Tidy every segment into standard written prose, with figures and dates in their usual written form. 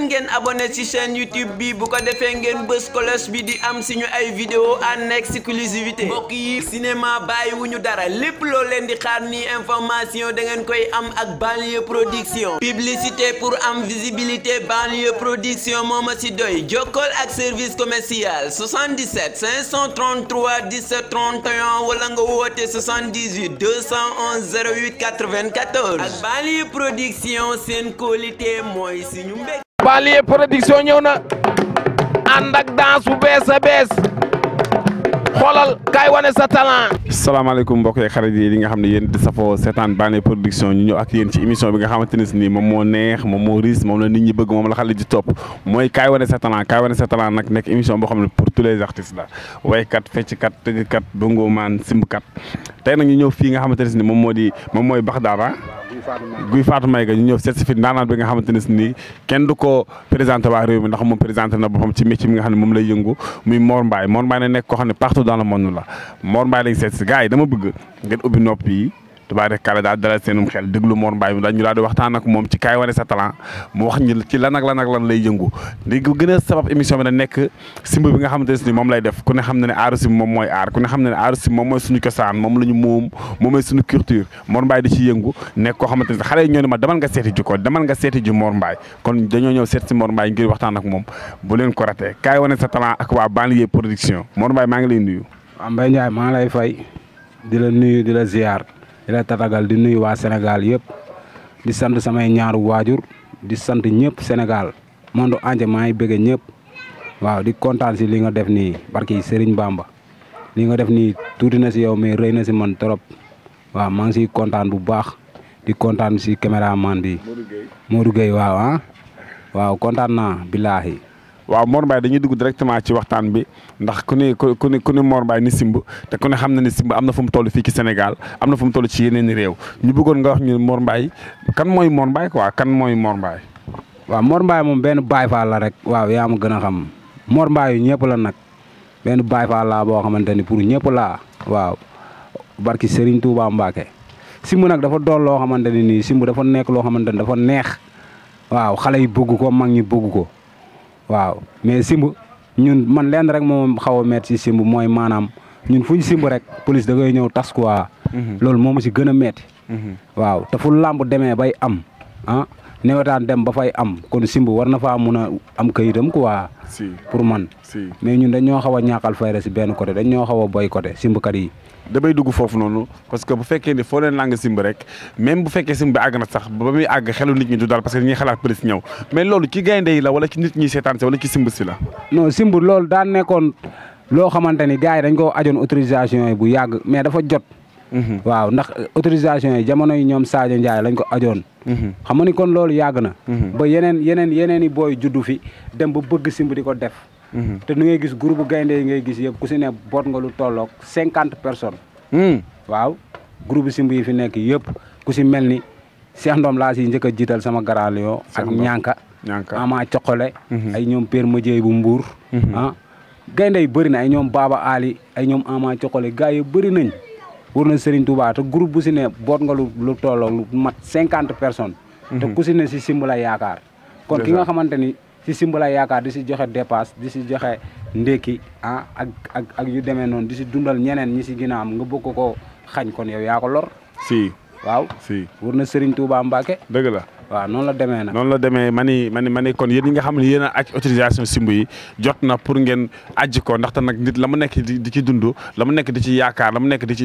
leen ngeen abonné ci chaîne YouTube bi bu ko defee ngeen bës cloche bi di am suñu ay vidéo en exclusivité mbokk yi cinéma bàyyiwuñu dara lépp loo leen di xaar ni information da ngeen koy am ak Banlieue Production publicité pour am visibilité Banlieue Production moo ma ci doy jokkool ak service commercial 77 533 17 31 wala nga woote 78 211 08 94 ak Banlieue Production seen qualité mooy suñu mbég. Banlieue Production ñëw na ànd ak danse bu bees a bees xoolal kaay wane sa talent. salaamaaleykum mbokk yeeg xarit yi nga xam ne yéen di safoo seetaan Banlieue Production ñu ñëw ak yéen ci émission bi nga xamante ne si nii moom moo neex moom moo riis moom la nit ñi bëgg moom la xale di topp mooy kaay wane sa talent kaay wane sa talent nag nekk émission boo xam ne pour tous les artistes la waykat fecckat tëggkat bongo maan simbkat tey nag ñu ñëw fii nga xamante ne si nii moom mooy Baxdaara Guy Fatou Mayga ñu ñëw seet si fi ndaanaan bi nga xamante ne si nii kenn du ko présenté waa réew mi ndax moom présenté na boppam ci métier mi nga xam ne moom lay yëngu muy Mor Mbaye na nekk koo xam ne partout dans le monde la Mor Mbaye lañ seet si gars yi dama bëgg ngeen ubbi nopp yi tubaarkalla daal dalal seenum xel déglu Mor Mbaye ñu daal di waxtaan ak moom ci kaay wane sa talent mu wax ñu ci lan ak lan lay yëngu li gën a sabab émission bi na nekk simb bi nga xamante ne si moom lay def ku ne xam ne ne aaru simb moom mooy aar ku ne xam ne ne aaru simb moom mooy suñu cosaan moom la ñu moom mooy suñu culture Mor Mbaye di ci yëngu nekk koo xamante ne xale yi ñoo ne ma demal nga seeti ji ko demal nga seeti ji Mor Mbaye kon dañoo ñëw seet si Mor Mbaye ngir waxtaan ak moom bu leen ko ratee kaay wane sa talent ak waa Banlieue Production Mor Mbaye maa ngi lay nuyu. waaw Mbaye Ndiaye maa ngi lay fay di la nuyu di la ziar di la tatagal di nuyu waa Sénégal yëpp di sant samay ñaaru waajur di sant ñëpp Sénégal monde entier maa ngi bëgg ñëpp waaw di kontaan si li nga def nii barki Serigne Bamba li nga def nii tuuti na si yow mais rëy na si man trop waaw maa ngi siy kontaan bu baax di kontaan si caméraman bi Modou Gueye waaw kontaan naa billaahi. waaw Mor Mbaye dañuy dugg directement ci waxtaan bi ndax ku ne Mor Mbaye ni simb te ku ne xam na ni simb am na fu mu toll fii ci Sénégal am na fu mu toll ci yeneen i réew ñu bëggoon nga wax ñu Mor Mbaye kan mooy Mor Mbaye quoi kan mooy Mor Mbaye. waaw Mor Mbaye moom benn Baye Fall la rek waaw yaa ma gën a xam Mor Mbaye yu ñëpp la nag benn Baye Fall laa boo xamante ni pour ñëpp laa waaw barki Serigne Touba Mbacke simb nag dafa doon loo xamante ni nii simb dafa nekk loo xamante ni dafa neex waaw xale yi bëgg ko mag ñi bëgg ko. waaw mais simb ñun man leen rek moom xaw a metti si simb mooy maanaam ñun fu ñu simb rek police da ngay ñëw tas quoi. loolu moo ma si gën a metti waaw te fu làmb demee bay am newetaan dem ba fay am kon simb war na faa mun a am kayitam quoi. pour man. mais ñun dañ ñoo xaw a ñàkkal fayda si benn côté dañ ñoo xaw a boycotté simbkat yi. damay dugg foofu noonu parce que bu fekkee ni foo leen làng simb rek même bu fekkee simb bi àgg na sax ba muy àgg xelu nit ñi du dal parce que dañuy xalaat police ñëw mais loolu ci gaynde yi la wala ci nit ñi seetaan si wala ci simb si la. non simb loolu daan nekkoon loo xamante ni gars yi dañ ko ajoon autorisation yi bu yàgg mais dafa jot. waaw ndax autorisation yi jamono yi ñoom Sadio Ndiaye lañ ko ajoon. xam nga ni kon loolu yàgg na. ba yeneen i booy juddu fi dem ba bëgg simb di ko def. te nu ngay gis groupe gaynde yi ngay gis yëpp ku si ne boot nga lu tolloog 50 personnes. waaw groupe simb yi fi nekk yëpp ku si mel ni Cheikh Ndom laa si njëkk a jiital sama grand lion ak ñànka ama coqole ay ñoom Père Madieye bu Mbour. gaynde yi bëri na ay ñoom Baba Ali ay ñoom ama coqole gars yi bëri nañ wër na Serigne Touba te groupe bu si ne boot nga lu tolloog lu mat 50 personnes. te ku si ne si simb la yaakaar. kon ki nga xamante ni si simb la yaakaar di si joxe dépasse di si joxe ndékki ak yu demee noonu di si dundal ñeneen ñi si ginnaawam nga bëgg ko xañ kon yow yaa ko lor. waaw wër na Serigne Touba Mbacke. dëgg la. waaw noonu la demee nag. noonu la demee mani kon yéen ñi nga xam ne yéen a aj autorisation simb yi jot na pour ngeen ajji ko ndaxte nag nit la mu nekk di ci dund la mu nekk di ci yaakaar la mu nekk di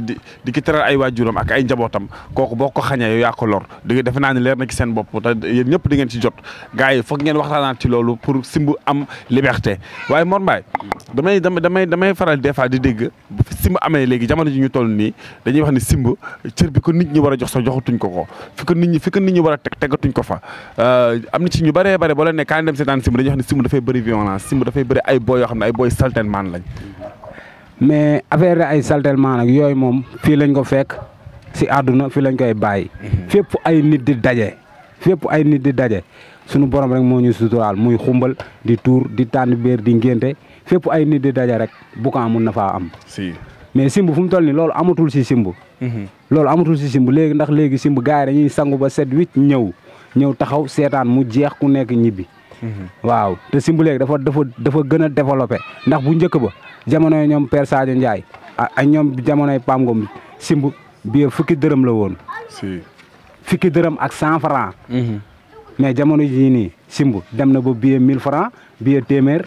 ci teral ay waajuram ak ay njabootam kooku boo ko xañee yow yaa ko lor defe naa ne leer na ci seen bopp te yéen ñëpp di ngeen ci jot gars yi foog ngeen waxtaanaat ci loolu pour simb am liberté waaye Mor Mbaye damay faral des fois di dégg simb amee léegi jamono ji ñu toll nii dañuy wax ni simb cër bi ko nit ñi war a jox sax joxatuñ ko fi ko nit ñi war a tegatuñ ko fa am na ci ñu bëree bëri boo leen ne kaa dem seetaan simb dañuy wax ne simb dafay bëri violence simb dafay bëri ay boy yoo xam ne ay boy saltelman lañ. mais affaire ay saltelman ak yooyu moom fii lañ ko fekk si àdduna fii lañ koy bàyyi. fépp ay nit di daje sunu borom rek moo ñu suturaal muy xumbal di tuur di tànn béer di ngénte fépp ay nit di daje rek bukan mun na faa am. mais simb fu mu toll nii loolu amatul si simb. loolu amatul si simb léegi ndax léegi simb gars yi dañuy sangu ba 7-8 ñëw taxaw seetaan mu jeex ku nekk ñibbi waaw te simb léegi dafa gën a développé ndax bu njëkk ba jamonoy ñoom Père Sadio Ndiaye ak ñoom jamonoy Pam Ngom simb billet fukki dërëm la woon. si fukki dërëm ak 100 francs. mais jamono jii nii simb dem na ba billet 1000 francs billet téeméer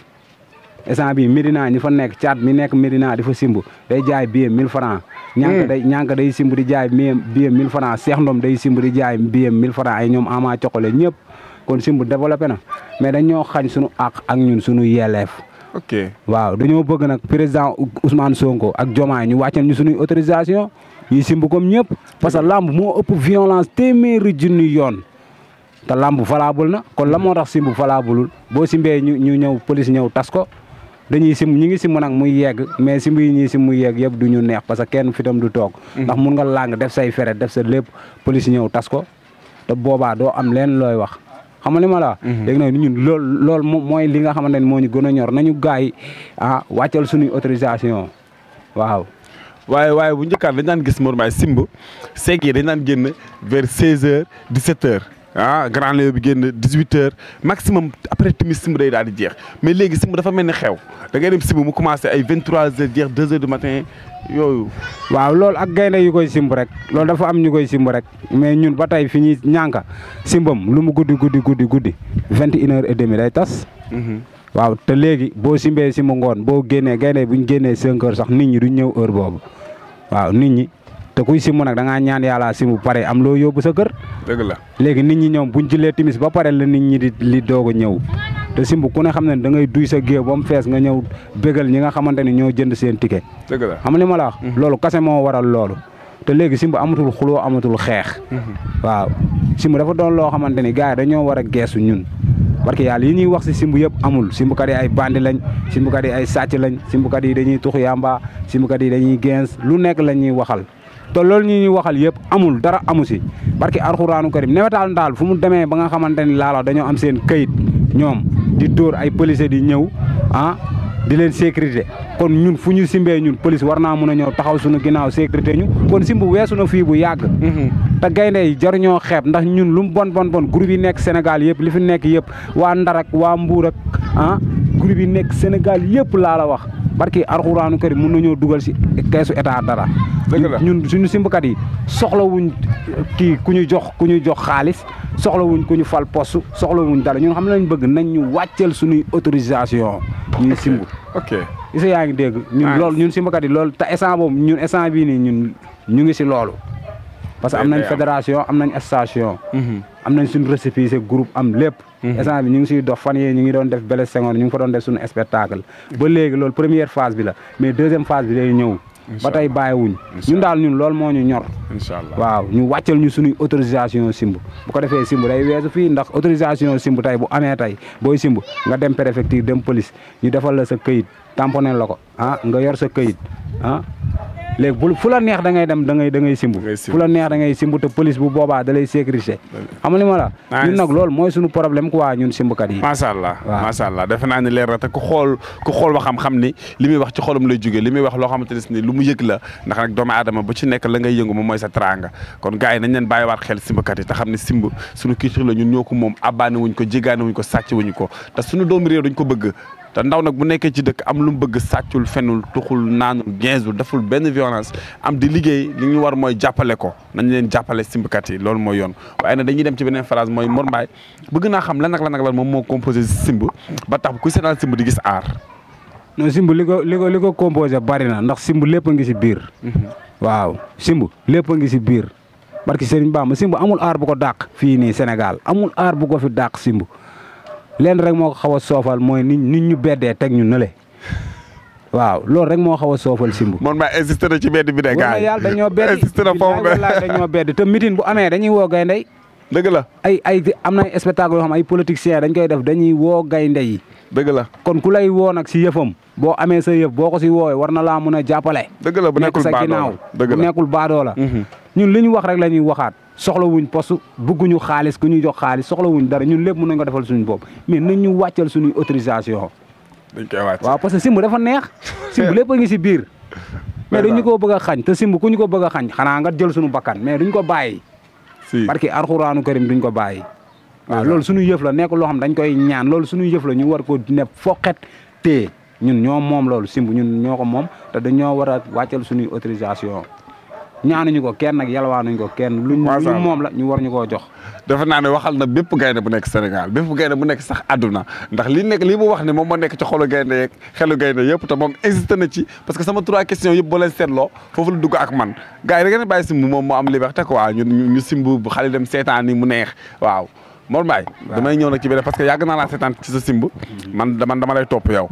instant bii Médina ñi fa nekk caat mi nekk Médina di fa simb day jaay billet 1000 francs. ñànk day simb di jaay billet 1000 francs Cheikh Ndom day simb di jaay billet 1000 francs ay ñoom Ama Cokole ñëpp kon simb développé na mais dañoo xañ suñu àq ak ñun suñu yelleef. ok waaw dañoo bëgg nag président Ousmane Sonko ak Diomaye ñu wàccal ñu suñuy autorisation ñuy simb comme ñëpp parce que lamb moo ëpp violence téeméeri junni yoon te lamb valable na kon la moo tax simb valableul boo simbee ñu ñëw police ñëw tas ko dañuy simb ñi ngi simb nag muy yegg mais simb yi ñuy simb muy yegg yëpp du ñu neex parce que kenn fitam du toog ndax mun nga làng def say fere def sa lépp police ñëw tas ko te boobaa doo am leen looy wax xam nga li ma la wax. léegi nag ñun loolu mooy li nga xamante ne moo ñu gën a ñor nañu gars yi wàccal suñuy autorisation waaw. waaye bu njëkkaan dañ daan gis Mor Mbaye simb seeg yi dañ daan génn vers 16h 17h grand léo bi génn 18h maximum après timis simb day daal di jeex mais léegi simb dafa mel ni xew da ngay dem simb mu commencé ay 23h jeex 2h du matin yooyu. waaw loolu ak gaynde yu koy simb rek loolu dafa am ñu koy simb rek mais ñun ba tey fi ñuy ñànka simbam lu mu guddi 21h30 day tas. waaw te léegi boo simbee simb ngoon boo génnee gaynde bu ñu génnee 5h sax nit ñi duñ ñëw heure boobu waaw nit ñi te kuy simb nag da ngaa ñaan yàlla simb pare am loo yóbbu sa kër. dëgg la léegi nit ñi ñoom buñ jullee timis ba pare la nit ñi di doog a ñëw te simb ku ne xam ne da ngay duy sa géew ba mu fees nga ñëw bégal ñi nga xamante ni ñoo jënd seen ticket. dëgg la xam li ma la wax. loolu kase moo waral loolu te léegi simb amatul xuloo amatul xeex. waaw simb dafa doon loo xamante ni gars yi dañoo war a geesu ñun. parce que yàlla yi ñuy wax si simb yëpp amul simbkat yi ay bandi lañ simbkat yi ay sàcc lañ simbkat yi dañuy tux yamba simbkat yi dañuy gens lu nekk la ñuy waxal te loolu ñuy waxal yëpp amul dara amu si parce que alxuraanu karim newetaal daal fu mu demee ba nga xamante ni laala dañoo am seen këyit ñoom di dóor ay policier di ñëw di leen sécurité kon ñun fu ñu simbee ñun police war naa mën a ñëw taxaw suñu ginnaaw sécurité ñu kon simb weesu na fii bu yàgg. te gaynde yi jaruñoo xeeb ndax ñun lu mu bon groupe yi nekk Sénégal yëpp li fi nekk yëpp waa Ndar ak waa Mbuur ak groupe yi nekk Sénégal yëpp laa la wax barki alxuraanu karim mën nañoo dugal si keesu état dara. ñun suñu simbkat yi soxlawuñ kii ku ñu jox xaalis soxlawuñ ku ñu fal poste soxlawuñ dara ñun xam lañ bëgg nañ ñu wàcceel suñuy autorisation ñuy simb. ok isa yaa ngi dégg. ñun loolu ñun simbkat yi loolu te instant boobu ñun instant bii nii ñun ñu ngi si loolu. parce que am nañ fédération am nañ station. am nañ suñu récépissé groupe am lépp. instant bi ñu ngi siy dox fan yee ñu ngi doon def Blaise Senghor ñu ngi fa doon def suñu spectacle. ba léegi loolu première phase bi la mais deuxième phase bi day ñëw. ba tey bàyyiwuñ ñun daal ñun loolu moo ñu ñor. incha allah waaw ñu wàccal ñu suñuy autorisation simb bu ko defee simb day weesu fii ndax autorisation simb tey bu amee tey booy simb nga dem préfecture dem police ñu defal la sa këyit tamponné la ko nga yor sa këyit léegi fu la neex da ngay dem da ngay simb fu la neex da ngay simb te police bu boobaa da lay sécurité xam nga li ma la ñun nag loolu mooy suñu problème quoi ñun simbkat yi macha allah defe naa ne leer na te ku xool waxam xam ni li muy wax ci xolam lay jógee li muy wax loo xamante ni lu mu yëg la ndax nag doomu aadama bu ci nekk la ngay yëngu moom mooy sa teraanga kon gars yi nañ leen bàyyiwaat xel simbkat yi te xam ne simb suñu culture la ñun ñoo ko moom abbaane wuñ ko jégaane wuñ ko sàcc wuñ ko te suñu doomu réew dañ ko bëgg te ndaw nag bu nekkee ci dëkk am lu mu bëgg sàccul fenul tuxul naanul genzul deful benn violence am di liggéey li ñu war mooy jàppale ko nañ leen jàppale simbkat yi loolu mooy yoon waaye nag dañuy dem ci beneen phrase mooy Mor Mbaye bëgg naa xam lan ak lan moom moo composé simb ba tax ku seetaan simb di gis aar. non simb li ko composé bari na ndax simb lépp a ngi si biir. waaw simb lépp a ngi si biir barki Serigne Bamba simb amul aar bu ko dàq fii nii Sénégal amul aar bu ko fi dàq simb. leen rek moo ko xaw a soofal mooy nit ñu beddee teg ñu nële waaw loolu rek moo xaw a soofal simb. man maa insisté na ci bedd bi de gars yi yàlla dañoo beddi insisté na foofu dañoo beddi te meeting bu amee dañuy woo gaynde dëgg la ay am na spectacle yoo xam ay politiciens dañ koy def dañuy woo gaynde yi dëgg la kon ku lay woo nag si yëfam boo amee sa yëf boo ko si woowee war na laa mën a jàppale. dëgg la bu nekkul baadoo la bu nekkul baadoo la ñun li ñu wax rek la ñuy waxaat soxla wuñ poste bëgguñu xaalis ku ñuy jox xaalis soxla wuñ dara ñun lépp mën nañ ko defal suñu bopp mais nañ ñu wàccal suñuy autorisation. dañ koy wàcc waaw parce que simb dafa neex simb lépp a ngi si biir mais dañu ko bëgg a xañ te simb ku ñu ko bëgg a xañ xanaa nga jël suñu bakkan mais duñ ko bàyyi. si parce que alxuraanu karim duñ ko bàyyi. waaw loolu suñu yëf la nekkul loo xam dañ koy ñaan loolu suñu yëf la ñu war ko ne foqet téye ñun ñoo moom loolu simb ñun ñoo ko moom te dañoo war a wàccal suñuy autorisation ñaanuñu ko kenn nag yalwaanuñu ko kenn luñ moom la ñu war ñu koo jox. dafa naa ne waxal na bépp gaynde bu nekk Sénégal bépp gaynde bu nekk sax àdduna ndax lii mu wax ne moom moo nekk ci xolu gaynde yeeg xelu gaynde yëpp te moom existé na ci parce que sama 3 questions yëpp boo leen seetloo foofu la dugg ak man gars yi da ngeen bàyyi simb moom moo am liberté quoi ñu simb bu xale dem seetaan ni mu neex waaw Mor Mbaye damay ñëw nag ci beneen parce que yàgg naa laa seetaan ci sa simb man dama lay topp yow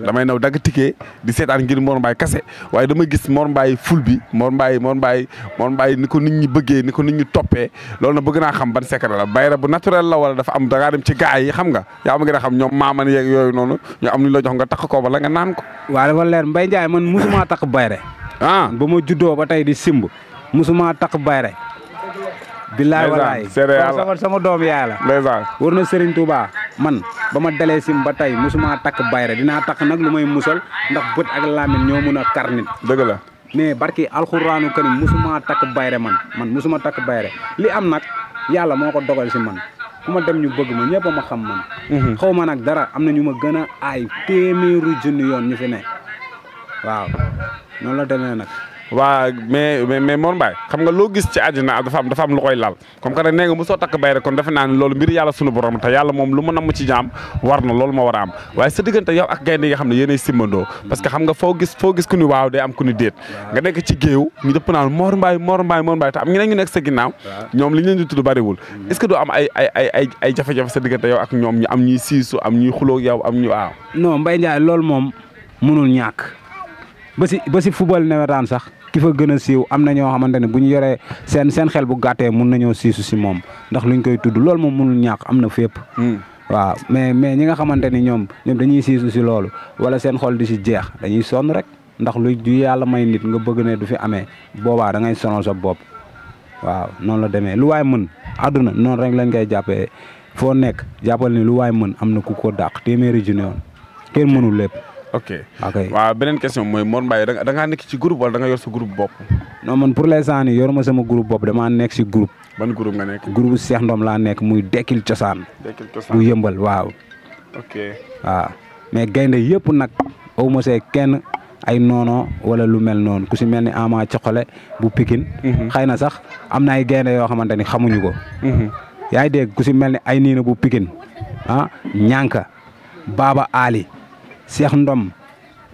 damay naw dagg tikkee di seetaan ngir Mor Mbaye kase waaye dama gis Mor Mbaye ful bi Mor Mbaye ni ko nit ñi bëggee ni ko nit ñi toppee loolu na bëgg naa xam ban secret la bayra bu naturel la wala dafa am dangaa dem ci gars yi xam nga yaa ma gën a xam ñoom maaman yeeg yooyu noonu ñu am lu la jox nga takk ko wala nga naan ko waaw dafa leer Mbaye Ndiaye man musuma takk bayre ba ma juddoo ba tey di simb musuma takk bayre billaay walaay sama doom yaay la war na Serigne Touba man ba ma dalee sim ba tey musuma takk bayre dinaa takk nag lu may musal ndax bët ak làmmiñ ñoo mun a kar nit dëgg la mais barki alxuraanu karim musuma takk bayre man musuma takk bayre li am nag yàlla moo ko dogal si man ku ma dem ñu bëgg ma ñëpp a ma xam man xaw ma nag dara am na ñu ma gën a aay téeméeru junni yoon ñu fi ne waaw noonu la demee nag waa mais Mor Mbaye xam nga loo gis ci àddina dafa am lu koy lal comme que nag nee nga mosoo takk bayre kon defe naa ne loolu mbir yàlla sunu borom te yàlla moom lu mu namm ci jaam war na loolu ma war a am waaye sa diggante yow ak gaynde yi nga xam ne yéenay simmandoo parce que xam nga foo gis ku ni waaw day am ku ni déet nga nekk ci géew ñu dëpp naan Mor Mbaye te am ñeneen ñu nekk sa ginnaaw ñoom li ñu leen di tudd bariwul est-ce que doo am ay jafe-jafe sa diggante yow ak ñoom ñu am ñuy siisu am ñuy xuloo yow am ñu waaw non Mbaye Ndiaye loolu moom mënul ñàkk ba si football nawetaan sax ki fa gën a siiw am na ñoo xamante ne bu ñu yoree seen xel bu gàttee mun nañoo siisu si moom ndax luñ koy tudd loolu moom mënul ñàkk am na fépp. waaw mais ñi nga xamante ni ñoom dañuy siisu si loolu wala seen xol di si jeex dañuy sonn rek ndax lu yàlla may nit nga bëgg ne du fi amee boobaa da ngay sonal sa bopp waaw noonu la demee lu waay mën àdduna noonu rek lañ koy jàppee foo nekk jàppal ni lu waay mën am na ku ko dàq téeméeri junni yoon kenn mënul lépp. ok waaw beneen question mooy Mor Mbaye da ngaa nekk ci groupe wala da nga yor sa groupe bopp. non man pour l'instant nii yoruma sama groupe bopp damaa nekk si groupe. ban groupe nga nekk. groupe Cheikh Ndom laa nekk muy Dekkil Cosaan. bu yëmbal waaw. ok waaw mais gaynde yëpp nag aw ma see kenn ay noono wala lu mel noonu ku si mel ni Ama Coxole bu Pikine. xëy na sax am na ay gaynde yoo xamante ni xamuñu ko. yaa ngi dégg ku si mel ni ay niina bu Pikine ñànka Baba Ali. Cheikh Ndom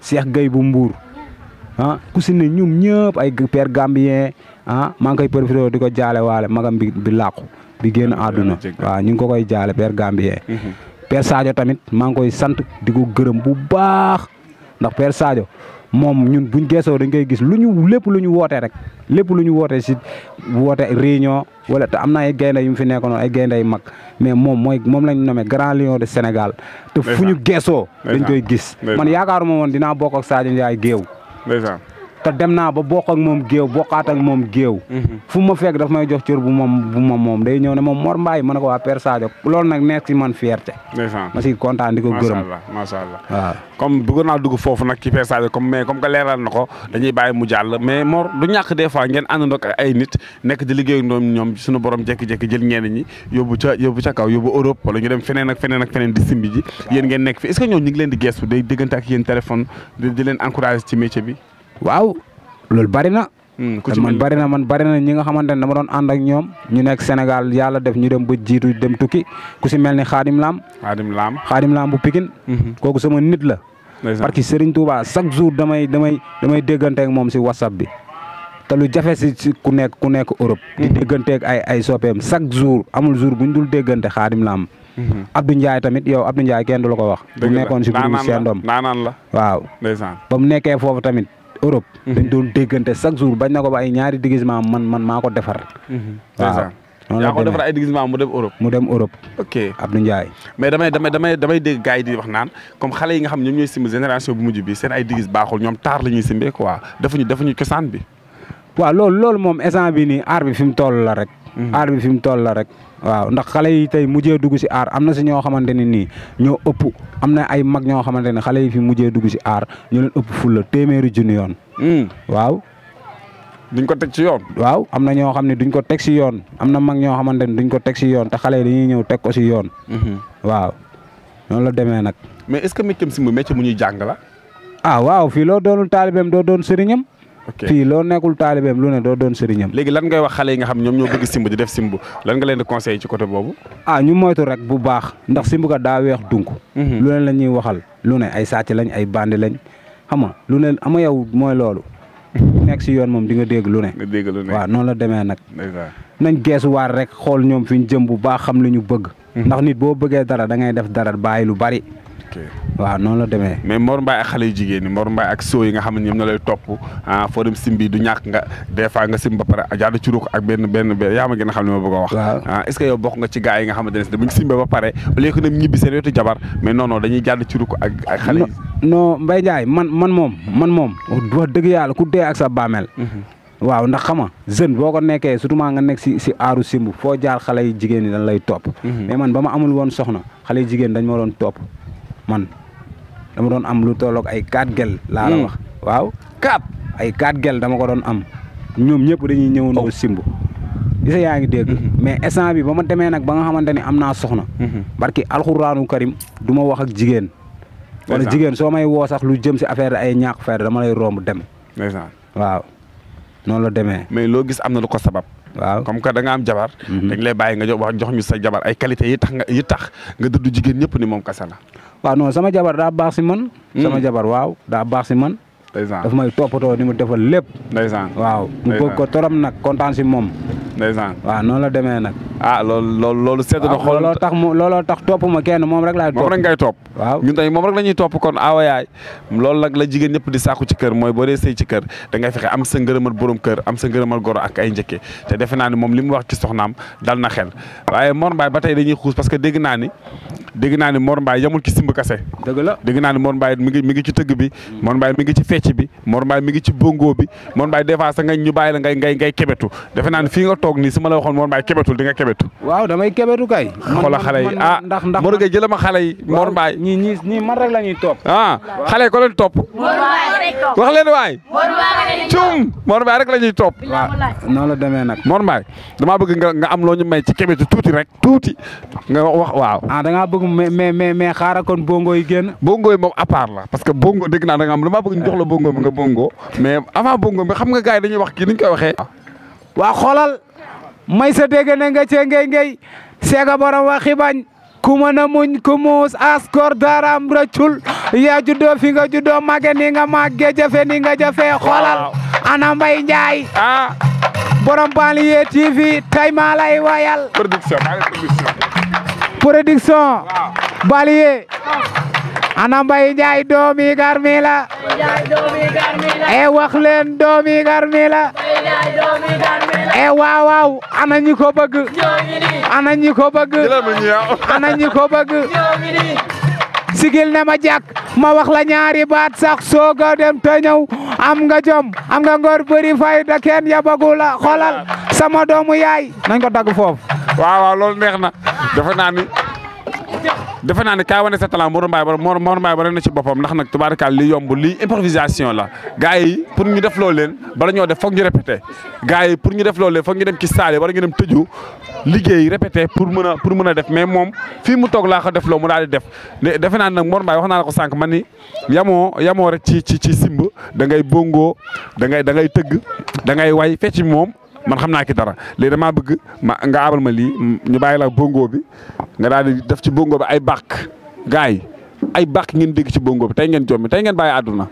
Cheikh Gueye bu Mbour ku si ne ñoom ñëpp ay père Gambien maa ngi koy profité di ko jaale waale magam bi làqu bi génn àdduna waaw ñu ngi ko koy jaale père Gambien père Sadio tamit maa ngi koy sant di ko gërëm bu baax ndax père Sadio moom ñun buñ geesoo dañ koy gis lépp lu ñu woote rek lépp lu ñu woote si woote réunion wala te am na ay gaynde yu mu fi nekkoon ay gaynde yu mag mais moom lañ nommé grand lion de Sénégal te fu ñu geesoo dañ koy gis man yaakaaruma woon dinaa bokk ak Sadio Ndiaye géew te dem naa ba bokk ak moom géew bokkaat ak moom géew fu ma fekk daf may jox cër bu moom day ñëw ne moom Mor Mbaye ma ne ko waa père Sadio loolu nag nekk si man fierté ma si kontaan di ko gërëm macha allah waaw comme bëgg naa dugg foofu nag ci père Sadio comme que leeral na ko dañuy bàyyi mu jàll mais Mor du ñàkk des fois ngeen àndandoo ak ay nit nekk di liggéey ak ñoom suñu borom jékki-jékki jël ñenn ñi yóbbu ca kaw yóbbu Europe wala ñu dem feneen ak feneen di simbi ji yéen ngeen nekk fi est-ce que ñoom ñu ngi leen di gestu day diggante ak yéen téléphone di leen encouragé ci métier bi waaw loolu bari na man bari na ñi nga xamante ne dama doon ànd ak ñoom ñu nekk Sénégal yàlla def ñu dem ba jiitu dem tukki ku si mel ni Xaadim Lam bu Pikine kooku sama nit la parce que Serigne Touba chaque jour damay déggante ak moom si WhatsApp bi te lu jafe si ku nekk Europe di dégganteeg ay soppeem chaque jour amul jour buñ dul déggante Xaadim Lam Abdou Ndiaye tamit yow Abdou Ndiaye kenn du la ko wax bu nekkoon si groupe Cheikh Ndom naanaan la waaw ba mu nekkee foofu tamit Europe dañ doon déggante chaque jour bañ na ko ba ay ñaari déguisement man maa ko defar waaw yaa ko defar ay déguisement mu dem Europe ok Abdou Ndiaye mais damay dégg gars yi di wax naan comme xale yi nga xam ñoom ñooy simb génération bu mujj bi seen ay déguis baaxul ñoom taar la ñuy simbee quoi defuñu cosaan bi waaw loolu moom instant bi nii aar bi fi mu toll la rek aar bi fi mu toll la rek waaw ndax xale yi tey mujjee dugg si aar am na si ñoo xamante ne nii ñoo ëpp am na ay mag ñoo xamante ne xale yi fi mujjee dugg si aar ñoo leen ëpp fulla téeméeri junni yoon waaw duñ ko teg ci yoon. waaw am na ñoo xam ne duñ ko teg si yoon am na mag ñoo xamante ne duñ ko teg si yoon te xale yi dañuy ñëw teg ko si yoon. waaw noonu la demee nag. mais est-ce que métier simb métier mu ñuy jàng la. ah waaw fii loo doonul taalibeem doo doon sëriñam. ok fii loo nekkul taalibeem lu ne doo doon sëriñam. léegi lan ngay wax xale yi nga xam ñoom ñoo bëgg simb di def simb lan nga leen di conseiller ci côté boobu. ah ñu moytu rek bu baax ndax simb kat daa weex dunk. lu ne la ñuy waxal lu ne ay sàcc lañ ay bandi lañ xam nga lu ne ama yow mooy loolu. nekk si yoon moom di nga dégg lu ne. nga dégg lu ne waaw noonu la demee nag. nañ geesuwaat rek xool ñoom fi ñu jëm bu baax xam li ñu bëgg. ndax nit boo bëggee dara da ngay def dara bàyyi lu bari. waaw noonu la demee. mais Mor Mbaye ak xale yu jigéen ñi Mor Mbaye ak soo yi nga xam ne ñoom na lay topp foo dem simbi du ñàkk nga des fois nga sim ba pare jaadu ci ruuk ak benn yaa ma gën a xam ne ma bëgg a wax. est-ce que yow bokk nga ci gars yi nga xamante ne buñ simbe ba pare au lieu que dem ñibbi seen wetu jabar mais non non dañuy jàdd ci ruuk ak xale yi. non Mbaye Ndiaye man moom wax dëgg yàlla ku dee ak sa bàmmeel. waaw ndax xam nga jeune boo ko nekkee surtout nga nekk si aaru simb foo jaar xale yi jigéen ñi dañ lay topp. mais man ba ma amul woon soxna xale yi jigéen dañ ma doon topp man dama doon am lu tolloog ay 4 gel laa la wax waaw 4 ay 4 gel dama ko doon am ñoom ñëpp dañuy ñëwandoo simb gisa yaa ngi dégg mais instant bi ba ma demee nag ba nga xamante ni am naa soxna barki alxuraanu karim du ma wax ak jigéen wala jigéen soo may woo sax lu jëm si affaire ay ñàkk fayda dama lay romb dem waaw noonu la demee mais loo gis am na lu ko sabab waaw comme que da nga am jabar dañ lay bàyyi nga jox ñu sa jabar ay qualité yi tax nga dëddu jigéen ñëpp ni moom kese la. waaw non sama jabar daa baax si man. sama jabar waaw daa baax si man. ndeysaan daf may toppatoo ni mu defal lépp. ndeysaan waaw mu bëgg ko torom nag kontaan si moom. ndeysaan waaw noonu la demee nag. loolu sedd na xool looloo tax topp ma kenn moom rek laay topp. moom rek ngay topp. waaw ñun tamit moom rek la ñuy topp kon aawa yaay loolu nag la jigéen ñëpp di sàkku ci kër mooy boo dee sëy ci kër da ngay fexe am sa ngërëmal borom kër am sa ngërëmal goro ak ay njëkke te defe naa ni moom li mu wax ci soxnaam dal na xel waaye Mor Mbaye ba tey dañuy xuus parce que dégg naa ni Mor Mbaye yamul ci simb kase. dëgg la dégg naa ni Mor Mbaye mi ngi ci tëgg bi Mor Mbaye mi ngi ci fecc bi Mor Mbaye mi ngi ci bongo bi Mor Mbaye des fois sax ñu bàyyi la ngay kebetu defe naa ni fii nga toog nii su ma la waxoon Mor Mbaye kebetul di nga kebetu. waaw damay kebetu kay. xoolal xale yi ndax Mor Gueye jëlama xale yi Mor Mbaye ñii man rek la ñuy topp. xale yi ko leen topp. wax leen waay. cum Mor Mbaye rek la ñuy topp. waaw noonu la demee nag. Mor Mbaye damaa bëgg nga am loo ñu may ci kebetu tuuti rek tuuti nga wax waaw. da ngaa bëgg mais xaaral kon bongo yi génn. bongo yi moom à part la parce que bongo dégg naa da nga am damaa bëgg ñu jox la bongo bi nga bongo mais avant bongo bi xam nga gars yi dañuy wax kii ni ñu koy waxee. waa xoolal may sa dégg ne nga cee ngay seega borom waxi bañ ku mën a muñ ku muus askor daram rëccul yaa juddoo fi nga juddoo màgge ni nga màgge jafe ni nga jafe xoolal ana Mbaye Ndiaye borom Banlieue TV tay maa lay wayal production Banlieue ana Mbaye Ndiaye doomi garmi la wax leen doomi garmi la waaw ana ñi ko bëgg ana ñi ko bëgg sigil ne ma jàkk ma wax la ñaari baat sax sooga dem te ñëw am nga jom am nga ngor bëri fayda kenn ya bëggu la xoolal sama doomu yaay nañ ko dagg foofu waaw loolu neex na defe naa ne kaay wane sa talent Mor Mbaye ba na ci boppam ndax nag tubaarkaal li yomb lii improvisation la gars yi pour ñu def loolu leen bala ñoo def foog ñu répété gars yi pour ñu def loolu leen foog ñu dem ci salle yi wala ñu dem tëju liggéey répété pour mën a def mais moom fii mu toog laa ko def loo mu daal di def defe naa ne nag Mor Mbaye wax naa la ko sànq man ni yamoo rek ci simb da ngay bongo da ngay tëgg da ngay way fecc moom man xam naa ki dara léegi damaa bëgg nga abal ma lii ñu bàyyi la bongo bi nga daal di def ci bongo bi ay bàq gars yi ay bàq ngeen dégg ci bongo bi tey ngeen jommi tey ngeen bàyyi àdduna.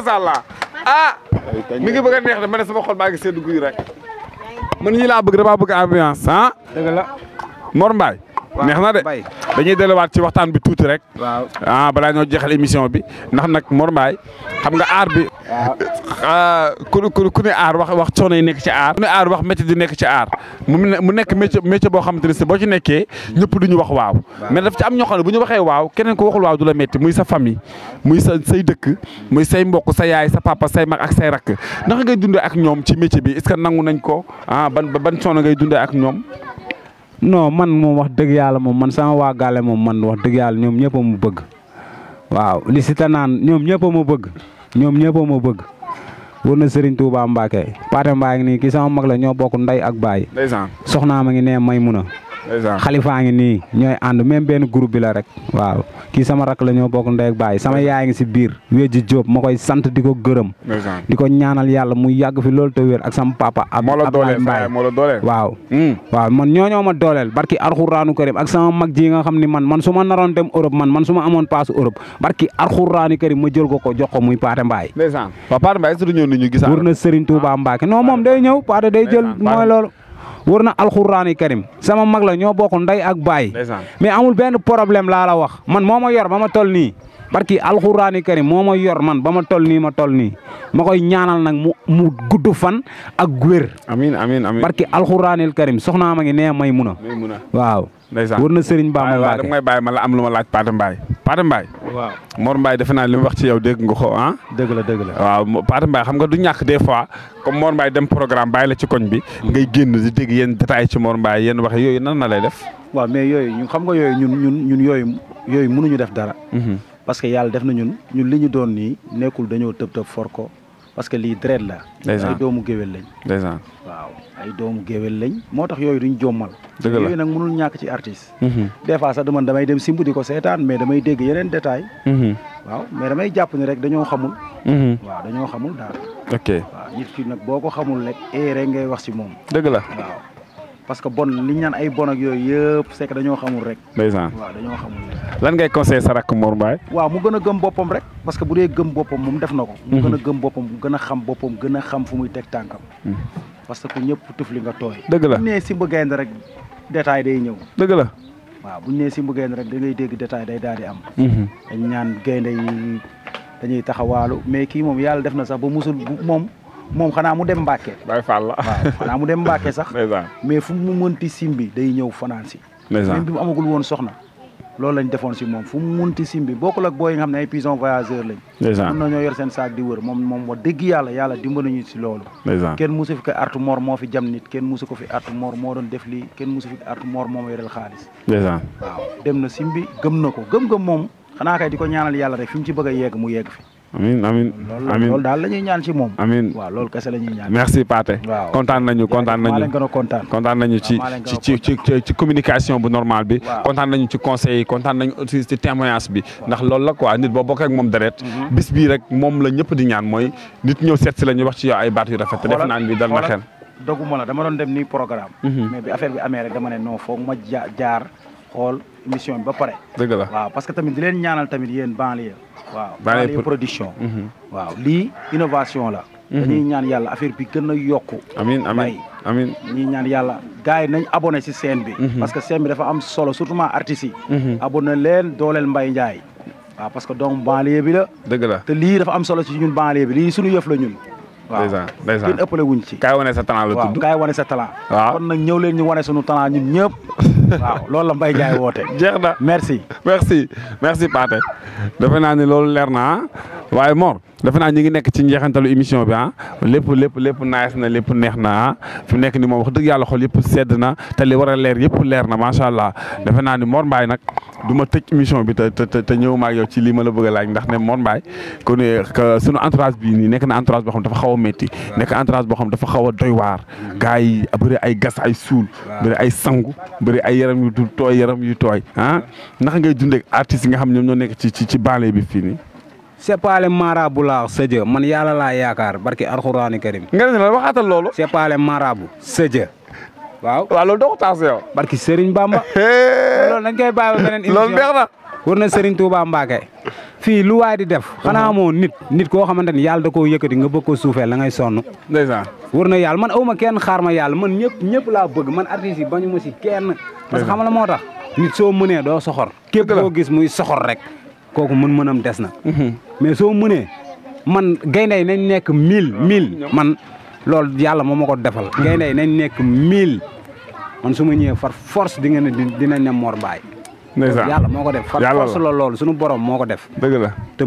macha allah ah mi ngi bëgg a neex de ma ne sama xol baa ngi seddu guy rek man ñii laa bëgg damaa bëgg ambiance ah. dëgg la Mor Mbaye neex na de dañuy delluwaat ci waxtaan bi tuuti rek. waaw balaa ñoo jeexal émission bi ndax nag Mor Mbaye xam nga aar bi. ku ne aar wax coono yi nekk ci aar. ku ne aar wax métier di nekk ci aar mu nekk métier boo xamante ne si boo ci nekkee ñëpp duñu wax waaw. mais daf ci am ñoo xam ne bu ñu waxee waaw keneen ko waxul waaw du la métti muy sa famille muy say dëkk muy say mbokk sa yaay sa papa say mag ak say rakk naka ngay dundee ak ñoom ci métier bi est-ce que nangu nañ ko ban coono ngay dundee ak ñoom. non man moom wax dëgg yàlla moom man sama waa Gale moom man wax dëgg yàlla ñoom ñëpp a mu bëgg waaw li si ta naan ñoom ñëpp a ma bëgg wër na Serigne Touba Mbacke Pathé Mbaye ngi nii kii sama mag la ñoo bokk ndey ak baay soxnaa ma ngi nee Maymuna xalifaa ngi nii ñooy ànd même benn groupe bi la rek waaw kii sama rak la ñoo bokk ndey ak baay sama yaay ngi si biir Wéji Diop ma koy sant di ko gërëm di ko ñaanal yàlla muy yàgg fi loolu te wér ak sama papa Abdoulaye Mbaye waaw man ñooñoo ma dooleel barki Alxuraanu Karim ak sama mag ji nga xam ni man su ma naroon dem Europe man su ma amoon passe Europe barki Alxuraanu Karim ma jël ko jox ko muy Pathé Mbaye waaw Pathé Mbaye est-ce que ñëw ñu gis wër na Serigne Touba Mbacke non moom day ñëw Pathé day jël mooy loolu wër na alxuraani karim sama mag la ñoo bokk ndey ak baay mais amul benn problème laa la wax man moo ma yor ba ma toll nii barki alxuraani karim moo ma yor man ba ma toll nii ma koy ñaanal nag mu gudd fan ak wér amiin barki alxuraanil karim soxnaa ma ngi nee Maymuna waaw wër na Serigne Bamba Mbacke damay bàyyi ma la am lu ma laaj Pathé Mbaye waaw Mor Mbaye defe naa li mu wax ci yow dégg nga ko ah. dëgg la waaw Pathé Mbaye xam nga du ñàkk des fois comme Mor Mbaye dem programme bàyyi la ci koñ bi. ngay génn di dégg yenn détails ci Mor Mbaye yenn wax yooyu nan na lay def. waaw mais yooyu ñun xam nga yooyu ñun yooyu mënuñu def dara. parce que yàlla def na ñun li ñu doon nii nekkul dañoo tëb for ko parce que lii deret la. ay doomu géwél lañ. ndeysaan waaw ay doomu géwél lañ moo tax yooyu duñ jommal. dëgg la yooyu nag mënul ñàkk ci artiste. des fois sax damay dem simb di ko seetaan mais damay dégg yeneen détails. waaw mais damay jàpp ni rek dañoo xamul. waaw dañoo xamul daal. ok waaw nit ki nag boo ko xamul rek rek ngay wax ci moom. dëgg la waaw parce que bon li ñu naan ay bon ak yooyu yëpp c'est que dañoo xamul rek. ndeysaan waaw dañoo xamul rek. lan ngay conseillé sa rakk Mor Mbaye. waaw mu gën a gëm boppam rek parce que bu dee gëm boppam moom def na ko. mu gën a gëm boppam mu gën a xam boppam gën a xam fu muy teg tànkam. parce que ñëpp tëf li nga tooy. dëgg la bu ñu nee Simba Gaynde rek détail day ñëw. dëgg la waaw bu ñu nee Simba Gaynde rek da ngay dégg détail day daal di am. dañ ñaan gaynde yi dañuy taxawaalu mais kii moom yàlla def na sax ba musul moom xanaa mu dem Mbàkke. Baye Fall la waaw xanaa mu dem Mbàkke sax. ndeysaan mais fu mu mënti simbi day ñëw fanaan si. ndeysaan même bi mu amagul woon soxna. loolu lañ defoon si moom fu mu mënti simbi bokkul ak booy yi nga xam ne ay pigeon voyageur lañ. ndeysaan mën nañoo yor seen saak di wër moom wax dëgg yàlla dimbali ñu si loolu. ndeysaan kenn musu fi ko artu Mor moo fi jam nit kenn musu ko fi artu Mor moo doon def lii kenn musu fi artu Mor moo ma yoreel xaalis. ndeysaan waaw dem na simbi gëm na ko gëm-gëm moom xanaa kay di ko ñaanal yàlla rek fi mu ci bëgg a yegg mu yegg fi. amiin loolu daal la ñuy ñaan ci moom. amiin waaw loolu kese la ñuy ñaan. merci Pathé. waaw kontaan nañu maa leen gën a kontaan. kontaan nañu ci communication bu normal bi. kontaan nañu ci conseil yi kontaan nañu aussi ci témoignage bi. ndax loolu la quoi nit boo bokkee ak moom deret. bis bii rek moom la ñëpp di ñaan mooy nit ñëw seet si la ñu wax ci yow ay baat yu rafet. te def naa ni dal na xel. doguma la dama doon dem nii programme. mais bi affaire bi amee rek dama ne non foog ma jaar xool émission bi ba pare. dëgg la waaw parce que tamit di leen ñaanal tamit yéen banlieue. waaw banlieue production. waaw lii innovation la. dañuy ñaan yàlla affaire bi gën a yokku. amiin ñuy ñaan yàlla gars yi nañ abonné si scène bi. parce que scène bi dafa am solo surtout artistes yi. abonné leen dooleel Mbaye Ndiaye. waaw parce que doomu banlieue bi la. dëgg la te lii dafa am solo ci ñun banlieue bi lii suñu yëf la ñun. waaw ndeysaan kenn ëppale wuñ ci. kaay wane sa talent la tudd kaay wane sa talent. waaw kon nag ñëw leen ñu wane suñu talent ñun ñëpp. waaw loolu la Mbaye Ndiaye woote. jeex na merci Pathé defe naa ni loolu leer na waaye Mor defe naa ñi ngi nekk ci njeexantalu émission bi lépp nice na lépp neex na fi mu nekk ni moom wax dëgg yàlla xol yëpp sedd na te li war a leer yëpp leer na macha allah defe naa ni Mor Mbaye nag du ma tëj émission bi te ñëw ma ak yow ci lii ma la bëgg a laaj ndax ne Mor Mbaye kon sunu entourage bi nii nekk na entourage boo xam dafa xaw a métti nekk entourage boo xam dafa xaw a doy waar gars yi bëri ay gas ay suul bëri ay sangu bëri ay yaram yu tooy naka ngay dundee artistes yi nga xam ñoom ñoo nekk ci banlieue bi fii nii. c'est pas le marabout laa sëjë man yàlla laa yaakaar barki alxuraani karim. nga ne la waxaatal loolu. c'est pas le marabout sëjë. waaw loolu doo ko taas yow. barki Serigne Bamba. loolu dañ koy bàyyi ba beneen émission loolu neex na. war na Serigne Touba Mbacke. fii lu waay di def xanaa moo nit koo xamante ni yàlla da koo yëkkati nga bëgg ko suufeel la ngay sonn ndeysaan wër na yàlla man awma kenn xaar ma yàlla man ñëpp laa bëgg man artistes yi bañu ma si kenn parce que xam la moo tax nit soo mënee doo soxor képp koo gis muy soxor rek kooku mën-mënam des na mais soo mënee man gaynde yi nañ nekk 1000 man loolu yàlla moo ma ko defal gaynde yi nañ nekk 1000 man su ma ñëwee far force di nga ne dinañ ne Mor Mbaye yàlla moo ko def far force la loolu suñu borom moo ko def dëgg la te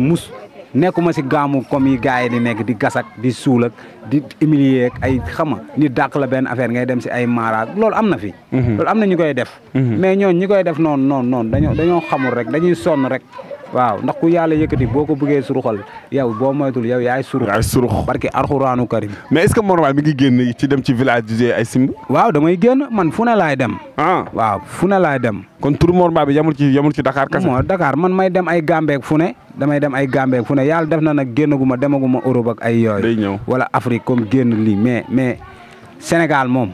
nekkuma si gaamu comme yi gars yi di nekk di gasak di suul ak di humilier ak ay xama ni dàq la benn affaire ngay dem si ay maaraag loolu am na fi loolu am na ñu koy def mais ñi koy def noonu dañoo xamul rek dañuy sonn rek waaw ndax ku yàlla yëkkati boo ko bëggee suruxal yow boo moytul yow yaay surux barke alxuraanu karim mais est-ce que Mor Mbaye mi ngi génn ci dem ci village di ay simb waaw damay génn man fu ne laay dem waaw fu ne laay dem kon tur Mor Mbaye bi yamul ci Dakar kese Dakar man may dem ay Gambeek fu ne damay dem ay Gambeek fu ne yàlla def na nag génnaguma demaguma Europe ak ay yooyu day ñëw wala Afrique comme génn lii mais Sénégal moom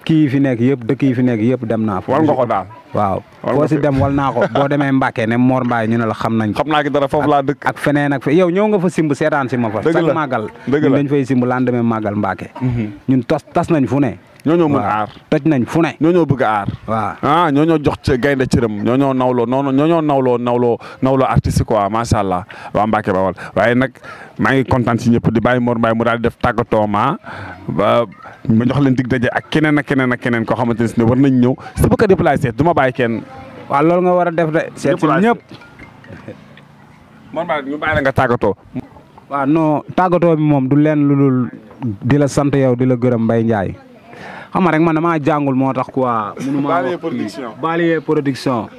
kii yi fi nekk yëpp dëkk yi fi nekk yëpp dem naa fa war nga ko daal waaw boo si dem wal naa ko boo demee Mbacke ne Mor Mbaye ñu ne la xam nañ naa ki dara foofu laa dëkk ak feneen ak yow ñëw nga fa simb seetaan si ma fa sax màggal ñun dañ fay simb laan demee màggal Mbacke ñun tas nañ fu ne ñoo mën aar toj nañ fu ne ñoo bëgg a aar waaw ñoo jox ci gaynde cëram ñoo nawloo artiste quoi macha allah waa Mbacke Bawol waaye nag maa ngi kontaan si ñëpp di bàyyi Mor Mbaye mu daal di def tàggatoo ma jox leen dig daje ak keneen koo xamante ne war nañ ñëw si bëgg a déplacé du ma bàyyi kenn waaw loolu nga war a def de seet si ñëpp Mor Mbaye ñu bàyyi la nga tàggatoo waaw non tàggatoo bi moom du leen lu dul di la sant yow di la gërëm Mbaye Ndiaye xam nga rek man damaa jàngul moo tax quoi. Balier production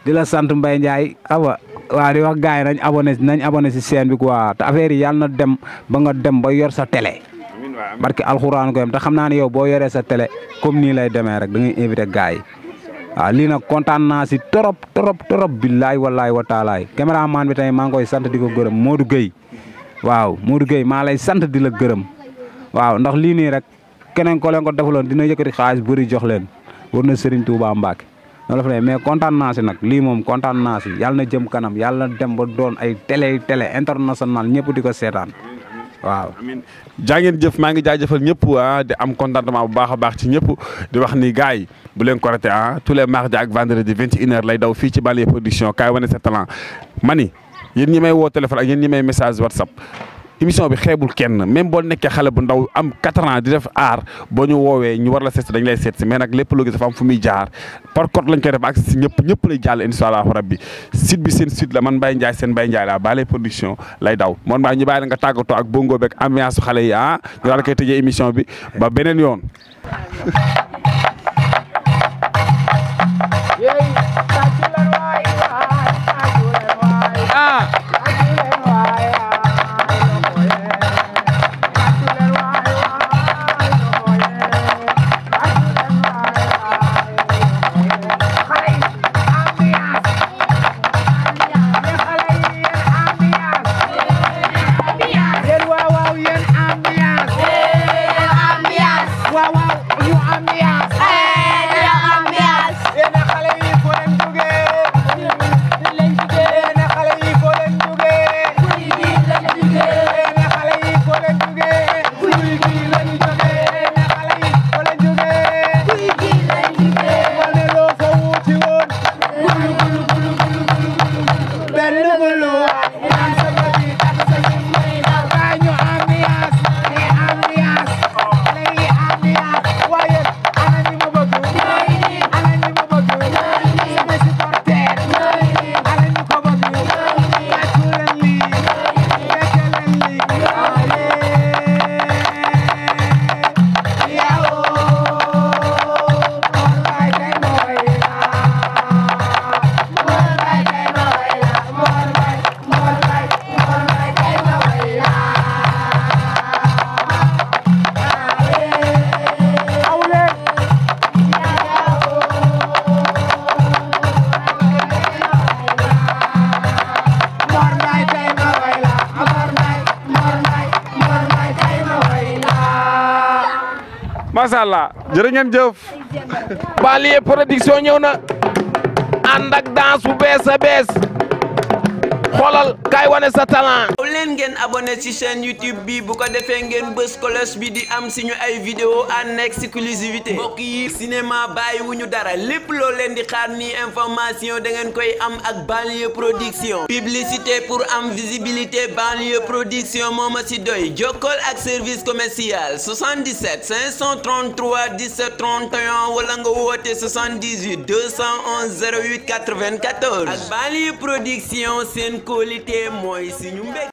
di la sant Mbaye Ndiaye xam nga waa di wax gars yi nañ abonné si chaîne bi quoi te affaire yi yàlla na dem ba nga dem ba yor sa télé. barke alxuraan ko yam te xam naa ne yow boo yoree sa télé comme nii lay demee rek da ngay invité gars yi waaw lii nag kontaan naa si trop billaay wallaay wa taalaay caméraman bi tamit maa ngi koy sant di ko gërëm Modou Gueye waaw Modou Gueye maa lay sant di la gërëm waaw ndax lii nii rek. keneen ko leen ko defaloon dina yëkkati xaalis bëri jox leen war na Serigne Touba Mbacke noonu la fa mais kontaan naa si nag lii moom kontaan naa si yàlla na jëm kanam yàlla na dem ba doon ay télé international ñëpp di ko seetaan waaw. amiin jaa ngeen jëf maa ngi jaajëfal ñëpp di am contentement bu baax a baax ci ñëpp di wax ni gars yi bu leen ko raté tous les mardis ak vendredi 21h lay daw fii ci Balier production kaay wane sa talent mani yéen ñi may woo téléphone ak yéen ñi may message WhatsApp. émission bi xeebul kenn même boo nekkee xale bu ndaw am 4 ans di def aar boo ñu woowee ñu war la seet si dañ lay seet si mais nag lépp loo gis dafa am fu muy jaar par code lañ koy def ak si ñëpp lay jàll incha allahu rabbi site bi seen site la man Mbaye Ndiaye seen Mbaye Ndiaye la Balier production lay daw Mor Mbaye ñu bàyyi la nga tàggatoo ak bongo beeg ambiance su xale yi ñu daal koy tëjee émission bi ba beneen yoon. macha allah jërë ngeen jëf. Balier production ñëw na ànd ak danse bu bees a bees xoolal kaay wane sa talent. aw leen ngeen abonné ci chaîne YouTube bi bu ko defee ngeen bës cloche bi di am suñu ay vidéo en exclusivité mbokk yi cinéma bàyyi wuñu dara lépp loo leen di xaar ni information da ngeen koy am ak Banlieue Production publicité pour am visibilité Banlieue Production moo ma si doy jokkool ak service commercial 77 533 17 31 wala nga woote 78 211 08 94 ak Banlieue Production seen qualité mooy suñu mbég.